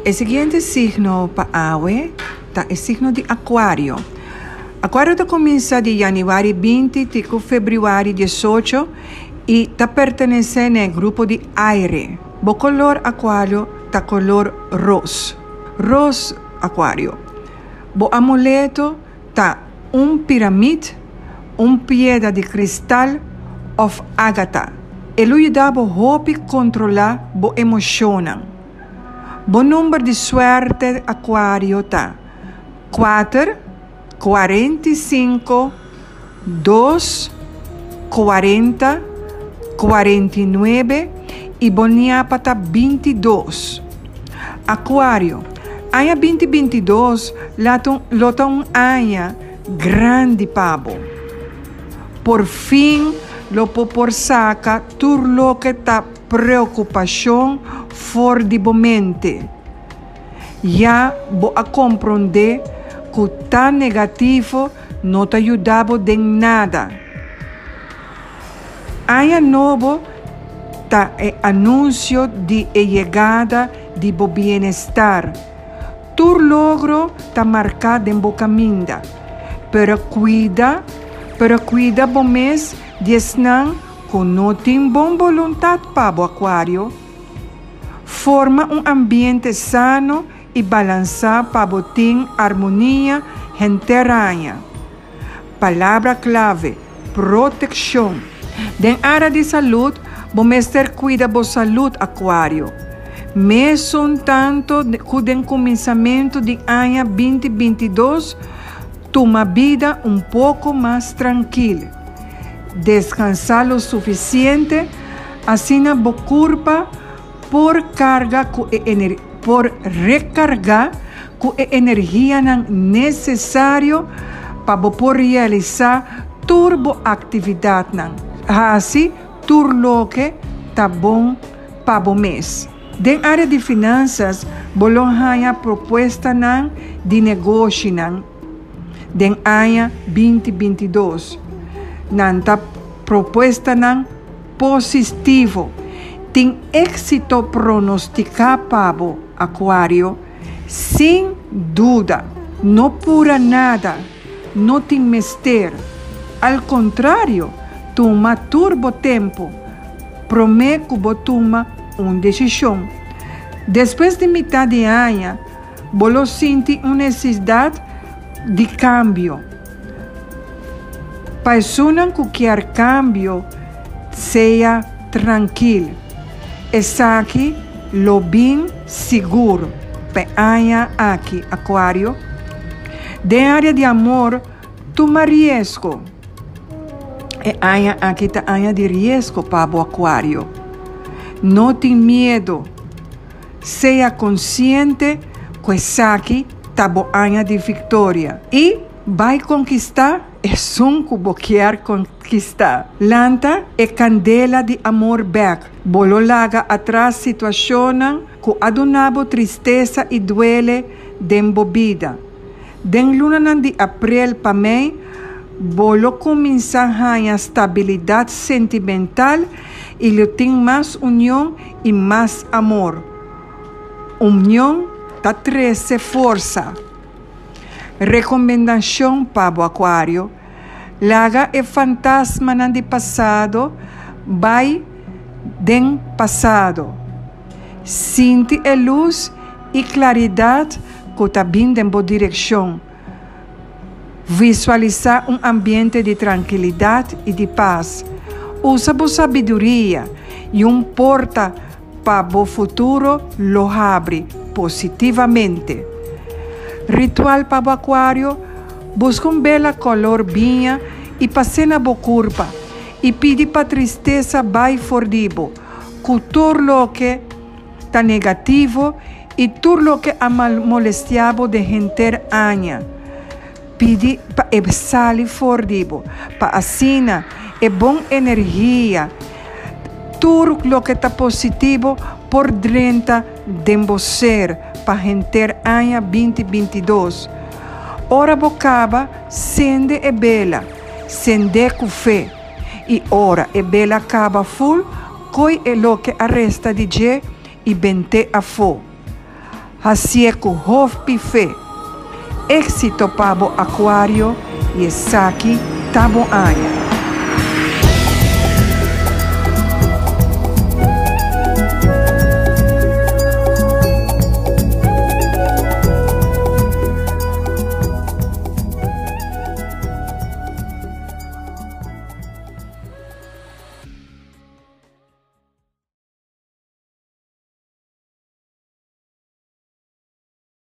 E siguiente signo pa awe ta e signo di Aquario. Aquario ta cuminsa di januari 20 te cu februari 18 y ta pertenece na e grupo di aire. Bo color, Aquario, ta color ros. Ros, Aquario. Bo amuleto ta un piramid, un piedra di cristal of agata. E lo yuda bo hopi controla bo emocionnan. Bo number di suerte, Aquario, ta 4, 45, 2, 40, 49 y bo ñapa ta 22. Aquario, aña 2022 lo ta un aña grandi pa bo. Por fin lo bo por saca tur loke ta preocupacion for di bo mente. Ya bo a comprende cu ta negativo no ta yuda bo den nada. Aña nobo ta e anuncio di e yegada di bo bienestar. Tur logro ta marca den bo caminda. Pero cuida bo mes di esnan cu no tin bon boluntad pa bo, Aquario. Forma un ambiente sano y balansa pa bo tin armonia henter aña. Palabra clave: proteccion. Den area di salud, bo mester cuida bo salud, Aquario. Mesun tanto cu den cuminsamento di aña 2022, tuma bida un poco mas trankil. Descansa lo suficiente, asina bo curpa por recarga cu e energia necesario pa por realisa tur bo actividadnan. Asina, tur loke ta bon pa bo mes. Den area di finanzas, bo lo haya propuestanan di negoshinan den aña 2022. Nan ta propuestanan positivo. Tin exito pronostica pa bo, Aquario, sin duda. No pura nada, no tin mester. Al contrario, tuma tur bo tempo. Prome cu bo tuma un decision. Despues di mitar di aña, bo lo sinti un necesidad di cambio. Pa esunnan cu kier cambio, sea trankil. Esaki lo bin sigur pa aña aki, Aquario. Den area di amor, tuma riesgo. E aña aki ta aña di riesgo pa bo, Aquario. No tin miedo. Sea consciente cu esaki ta bo aña di victoria. Y bay conquista esun cu bo kier conquista. Lanta e candela di amor bek. Bo lo laga atras situacion cu a duna bo tristesa y duele den bo bida. Den lunanan di april pa mei, bo lo cuminsa haya stabilidad sentimental y lo tin mas union y mas amor. Union ta trece forsa. Recomendacion pa Aquario: laga e fantasmanan di pasado bay den pasado. Sinti e luz y claridad cu ta bin den bo direccion. Visualisa un ambiente di trankilidad y di paz. Usa bo sabiduria y un porta pa bo futuro lo habri positivamente. Ritual pa Aquario: busca un bela color biña y pas'e na bo curpa y pidi pa tristesa bay for di bo, cu tur loke ta negativo y tur loke a molestia bo den henter aña. Pidi pa e sali for di bo, pa asina e bon energia, tur loke ta positivo por drenta den bo ser pa henter aña 2022. Ora bo caba, sende e bela, sende cu fe. Y ora e bela caba full, coy e loke a resta di dje y bent'e afo. Hasié ku hopi fe. Éksito pa bo, Akuario, i esaki ta bo aña.